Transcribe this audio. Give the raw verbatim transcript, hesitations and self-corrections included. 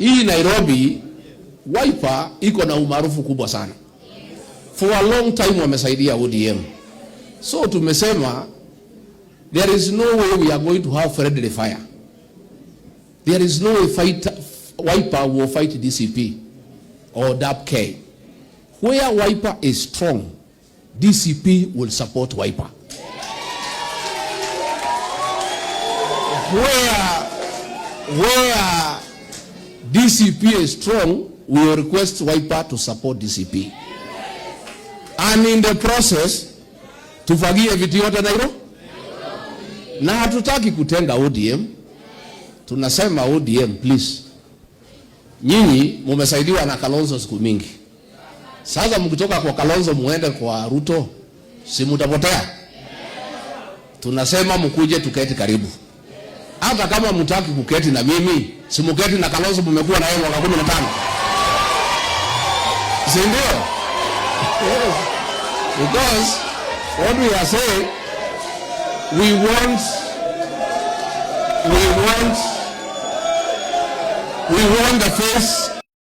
Hii Nairobi, Wiper iko na umaarufu kubwa sana. For a long time wamesaidia O D M. So tumesema, there is no way we are going to have friendly fire. There is no way fight, Wiper will fight D C P or DAP-K. Where Wiper is strong, D C P will support Wiper. Where, where D C P is strong, we will request Wiper to support D C P. And in the process, tufagie viti yote Nairobi. Na hatutaki kutenga O D M. Tunasema O D M, please. Nyinyi mumesaidiwa na Kalonzo siku mingi. Sasa mkitoka kwa Kalonzo muende kwa Ruto, si mutapotea? Tunasema mkuje tuketi karibu. Hata kama mutaki kuketi na mimi, si muketi na Kalonzo, mumekuwa na yeye mwaka kumi na tano. Si ndio? Yes. Because what we are saying, we want, we want, we want the face